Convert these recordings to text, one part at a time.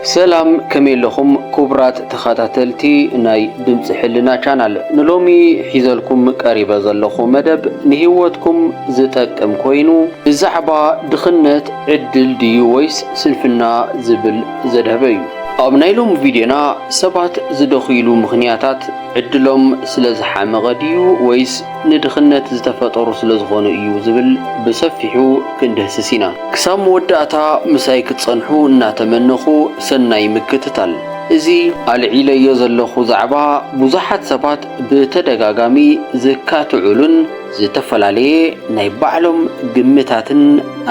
ሰላም፣ ከመይ ኣለኹም ክቡራት ተኸታተልቲ ናይ ድምፂ ሕልና ቻናል? ንሎሚ ሒዘልኩም ቀሪበ ዘለኹ መደብ ንህይወትኩም ዝጠቅም ኮይኑ፣ ብዛዕባ ድኽነት ዕድል ድዩ ወይስ ስንፍና ዝብል ዘድህበ እዩ። ኣብ ናይ ሎሚ ቪድዮና ሰባት ዝደኽይሉ ምኽንያታት፣ ዕድሎም ስለ ዝሓመቐ ድዩ ወይስ ንድኽነት ዝተፈጠሩ ስለ ዝኾኑ እዩ ዝብል ብሰፊሑ ክንድህስስ ኢና። ክሳብ መወዳእታ ምሳይ ክትጸንሑ እናተመነኹ፣ ሰናይ ምክትታል። እዚ ኣልዒለዮ ዘለኹ ዛዕባ ብዙሓት ሰባት ብተደጋጋሚ ዝካትዑሉን ዝተፈላለየ ናይ ባዕሎም ግምታትን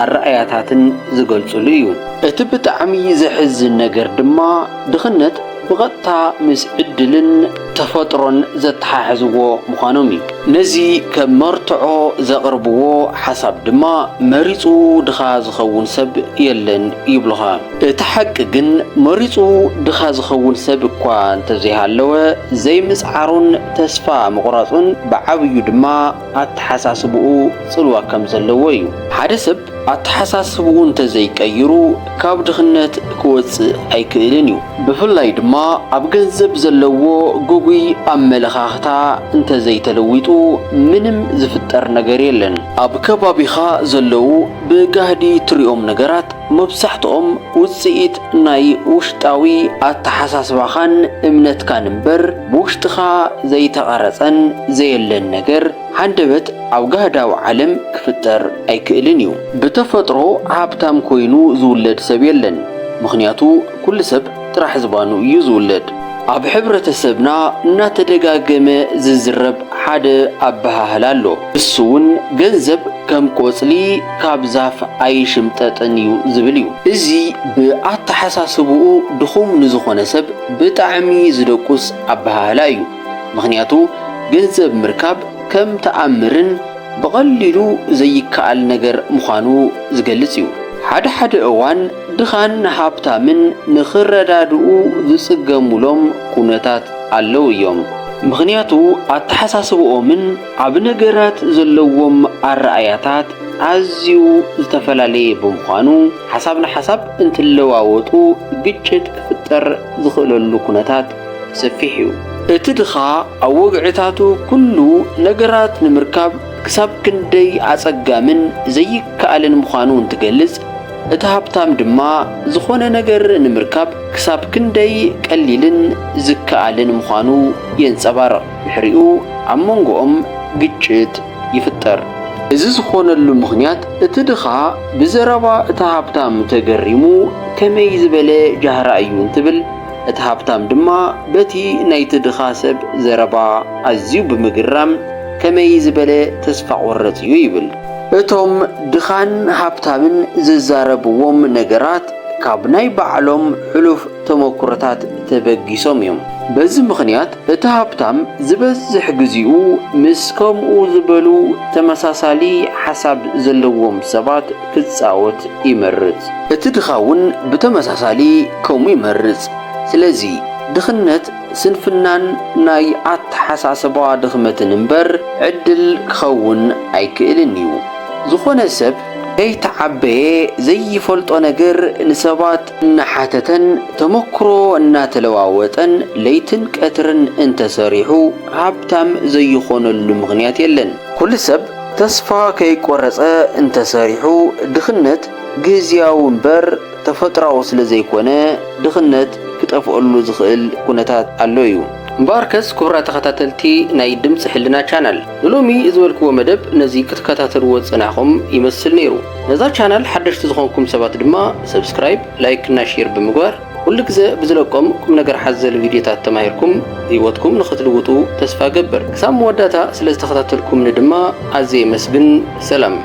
ኣረኣእያታትን ዝገልጹሉ እዩ። እቲ ብጣዕሚ ዘሕዝን ነገር ድማ፣ ድኽነት ብቐጥታ ምስ ዕድልን ተፈጥሮን ዘተሓሕዝዎ ምዃኖም እዩ። ነዚ ከም መርትዖ ዘቕርብዎ ሓሳብ ድማ፣ "መሪጹ ድኻ ዝኸውን ሰብ የለን" ይብሉኻ። እቲ ሓቂ ግን፣ መሪጹ ድኻ ዝኸውን ሰብ እኳ እንተዘይሃለወ፣ ዘይምጽዓሩን ተስፋ ምቑራጹን ብዓብዩ ድማ ኣተሓሳስብኡ ጽልዋ ከም ዘለዎ እዩ። ሓደ ሰብ ኣተሓሳስብኡ እንተዘይቀይሩ፣ ካብ ድኽነት ክወጽእ ኣይክእልን እዩ። ብፍላይ ድማ ኣብ ገንዘብ ዘለዎ ግጉይ ኣመለኻኽታ እንተዘይተለዊጡ፣ ምንም ዝፍጠር ነገር የለን። ኣብ ከባቢኻ ዘለዉ ብጋህዲ ትሪኦም ነገራት መብዛሕትኦም ውጽኢት ናይ ውሽጣዊ ኣተሓሳስባኻን እምነትካን እምበር፣ ብውሽጥኻ ዘይተቐረጸን ዘየለን ነገር ሃንደበት ኣብ ጋህዳዊ ዓለም ክፍጠር ኣይክእልን እዩ። ብተፈጥሮ ሃብታም ኮይኑ ዝውለድ ሰብ የለን፣ ምኽንያቱ ኩሉ ሰብ ጥራሕ ዝባኑ እዩ ዝውለድ። ኣብ ሕብረተሰብና እናተደጋገመ ዝዝረብ ሓደ ኣበሃህላ ኣሎ። እሱ እውን፣ "ገንዘብ ከም ቆጽሊ ካብ ዛፍ ኣይሽምጠጥን እዩ" ዝብል እዩ። እዚ ብኣተሓሳስብኡ ድኹም ንዝኾነ ሰብ ብጣዕሚ ዝደቁስ ኣበሃህላ እዩ። ምኽንያቱ፣ ገንዘብ ምርካብ ከም ተኣምርን ብቐሊሉ ዘይከኣል ነገር ምዃኑ ዝገልጽ እዩ። ሓደ ሓደ እዋን፣ ድኻን ሃብታምን ንኽረዳድኡ ዝጽገሙሎም ኩነታት ኣለዉ እዮም። ምኽንያቱ፣ ኣተሓሳስብኦምን ኣብ ነገራት ዘለዎም ኣረኣእያታት ኣዝዩ ዝተፈላለየ ብምዃኑ፣ ሓሳብ ንሓሳብ እንትለዋወጡ ግጭት ክፍጠር ዝኽእለሉ ኩነታት ሰፊሕ እዩ። እቲ ድኻ ኣብ ወግዕታቱ ኩሉ ነገራት ንምርካብ ክሳብ ክንደይ ኣጸጋምን ዘይከኣልን ምዃኑ እንትገልጽ፣ እቲ ሃብታም ድማ ዝኾነ ነገር ንምርካብ ክሳብ ክንደይ ቀሊልን ዝከኣልን ምዃኑ የንጸባርቕ። ድሕሪኡ ኣብ መንጎኦም ግጭት ይፍጠር። እዚ ዝኾነሉ ምኽንያት፣ እቲ ድኻ ብዘረባ እቲ ሃብታም ተገሪሙ፣ "ከመይ ዝበለ ጃህራ እዩ?" እንትብል፣ እቲ ሃብታም ድማ በቲ ናይቲ ድኻ ሰብ ዘረባ ኣዝዩ ብምግራም፣ "ከመይ ዝበለ ተስፋ ቆረጽ እዩ?" ይብል። እቶም ድኻን ሃብታምን ዝዛረብዎም ነገራት ካብ ናይ ባዕሎም ሕሉፍ ተመኩሮታት ተበጊሶም እዮም። በዚ ምኽንያት፣ እቲ ሃብታም ዝበዝሕ ግዜኡ ምስ ከምኡ ዝበሉ ተመሳሳሊ ሓሳብ ዘለዎም ሰባት ክጻወት ይመርጽ። እቲ ድኻ እውን ብተመሳሳሊ ከምኡ ይመርጽ። ስለዚ፣ ድኽነት ስንፍናን ናይ ኣተሓሳስባ ድኽመትን እምበር፣ ዕድል ክኸውን ኣይክእልን እዩ። ዝኾነ ሰብ ከይተዓበየ ዘይፈልጦ ነገር ንሰባት እናሓተተን ተመክሮ እናተለዋወጠን ለይትን ቀትርን እንተሰሪሑ ሃብታም ዘይኾነሉ ምኽንያት የለን። ኩሉ ሰብ ተስፋ ከይቆረጸ እንተሰሪሑ ድኽነት ግዝያዊ እምበር ተፈጥራዊ ስለ ዘይኮነ ድኽነት ክጠፍኣሉ ዝኽእል ኩነታት ኣሎ እዩ። እምበኣርከስ ክቡራት ተኸታተልቲ ናይ ድምፂ ሕልና ቻናል፣ ንሎሚ ዝበልክዎ መደብ ነዚ ክትከታተልዎ ዝጸናሕኹም ይመስል ነይሩ። ነዛ ቻናል ሓደሽቲ ዝኾንኩም ሰባት ድማ ሰብስክራይብ፣ ላይክ እና ሼር ብምግባር ኩሉ ግዘ ብዝለቆም ቁም ነገር ሓዘል ቪድዮታት ተማሂርኩም ህይወትኩም ንኽትልውጡ ተስፋ እገብር። ክሳብ መወዳእታ ስለ ዝተኸታተልኩምኒ ድማ ኣዝየ የመስግን። ሰላም።